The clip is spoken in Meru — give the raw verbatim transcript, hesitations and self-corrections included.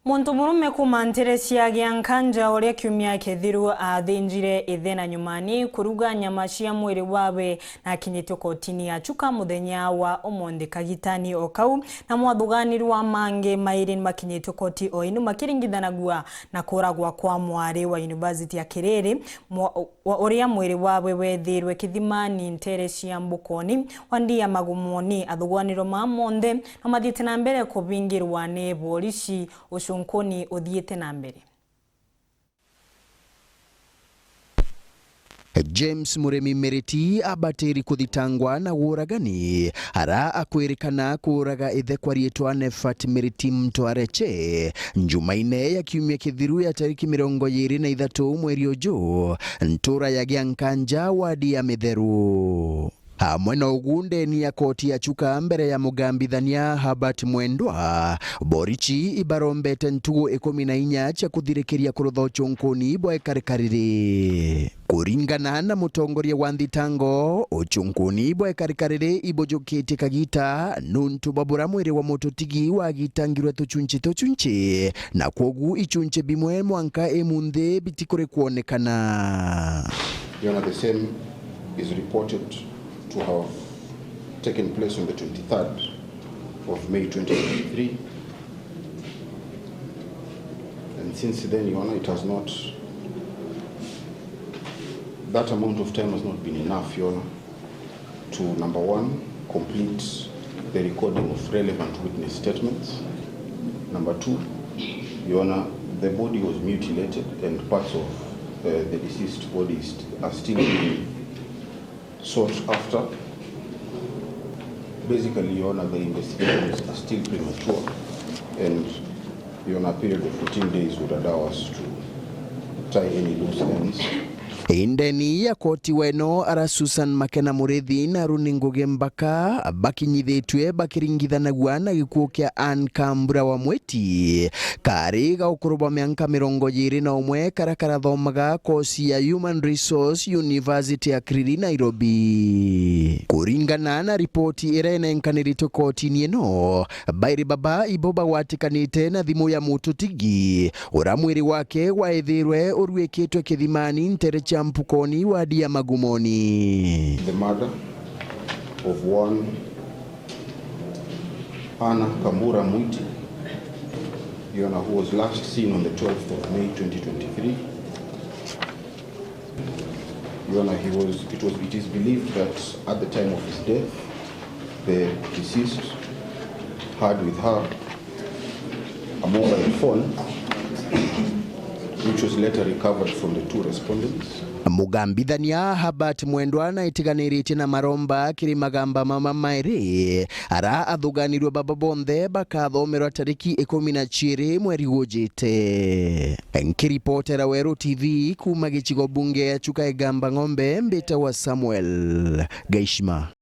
Muntu murume kuuma ntere cia Giankanja, uria kiumia kithiru aathinjire ithe na nyumani kuruga nyama cia mwiri wawe, na akinyitue kotini ya Chuka muthenya wa umunthi. Kagitani o kau, na mwathuganirwa mangi mairi ni makinyitue koti o inu makiringithanagua na kuuragwa kwa mwari wa University ya Kiriri, mwa-, wa uria mwiri wawe wethirwe kithimani ntere cia Mbukoni, wandi ya Magumoni. Athuganirwa maa monthe na mathiite na mbere kubingirwa ni borisi. Ucunkuni uthiite na mbere. James Murimi Miriti abatiri kuthitangwa na uuragani, ara akwirikana kuuraga ithe kwa riitwa Nefat Miriti Mtwareche, Njumaine ya kiumia kithiru ya tariki mirongo iiri na ithatu mweri uju, ntura ya Giankanja, wadi ya Mitheru. Amwe na ugu, ndeni ya koti ya Chuka mbere ya mugambithania Herbert Mwendwa, borichi ibarombete ntugu ikumi na inya cia kuthirikiria kurutha ucunkuni bwa ikarikariri. Kuringana na mutongoria wa nthitango, ucunkuni bwa ikarikariri ibujukitie kagita nuntu bwa bura mwiri wa mututigi wagitangirwe tuchunchi tuchunchi, na kwogu ichunchi bimwe mwanka imunthi bitikuri kwonekana. Your Honor, the same is reported to have taken place on the twenty-third of May twenty twenty-three. And since then, Your Honor, it has not, that amount of time has not been enough, Your Honor, to, number one, complete the recording of relevant witness statements. Number two, Your Honor, the body was mutilated and parts of, uh, the deceased body is st-, are still being sought after. Basically, Your Honor, the investigations are still premature, and Your Honor, a period of fourteen days would allow us to tie any loose ends. Indeni ya koti weno ara Susan Makena Murithi na Runi Ngugi Mbaka bakinyithitue bakiringithanagua na gikuu kia Anne Kambura wa Mwiti, kari ga ukuru bwa mianka mirongo iiri na umwe, kara karathomaga kosi ya Human Resource University ya Kiriri, Nairobi. Kuringana na ripoti iria inenkaniritwe kotini ino, bairi baba ibo bagwatikanite na thimu ya mututigi, uria mwiri wake waithirwe uruikitwe kithimani ntere cia Mpukoni, wadi ya Magumoni. The murder of one Anna Kambura Mwiti, Your Honor, who was last seen on the twelfth of May twenty twenty-three. Your Honor, he was, it was, it is believed that at the time of his death, the deceased had with her a mobile phone, which was later recovered from the two respondents. Mugambithania Herbert Mwendwa naitiganiritie na maromba kiri magamba mama mairi, ara athuganirwe baba bonthe bakathomerwa tariki ikumi na ciiri mweri gujite. Nkiripotera Weru T V kuuma gicigo bunge ya Chuka Igamba Ng'ombe, mbitagwa Samuel Gaishima.